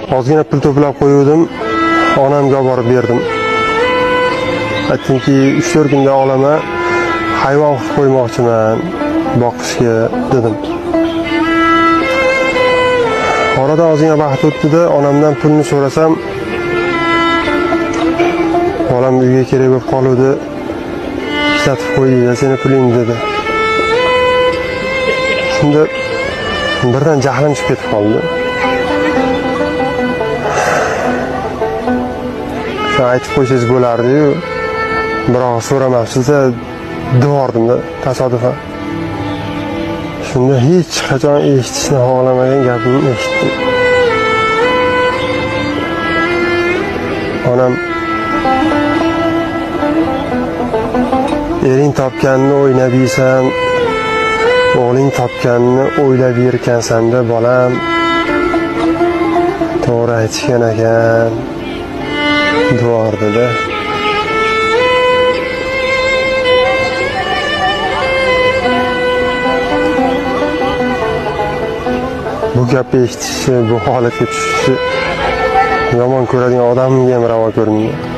Ozgina pul to'plab qo'yuvdim, onamga olib borib berdim. Aytdimki, 3-4 kunda olaman, hayvon qilib qo'ymoqchiman boqishga dedim. Oradan ozgina vaqt o'tdi-da, onamdan pulni so'rasam, bolam uyga kerak bo'lib qoluvdi, ishlatib qo'ydi, seni puling dedi. Shunda birdan jahlim chiqib ketib qoldi. Shu aytib qo'ysangiz bo'lardi-yu, biroq so'ramabsiz-da, devordim-da tasodifan. Shunda hech qachon eshitishni xohlamagan gapimni eshitdim. Onam ering topganini o'ynab yeysan, o'g'ling topganini o'ylab yerkansan-da bolam. To'g'ri aytishgan ekan, devordi-da. Bu gapni eshitishi, bu holatga tushishi yomon ko'radigan odamga ham ravo ko'rmayman.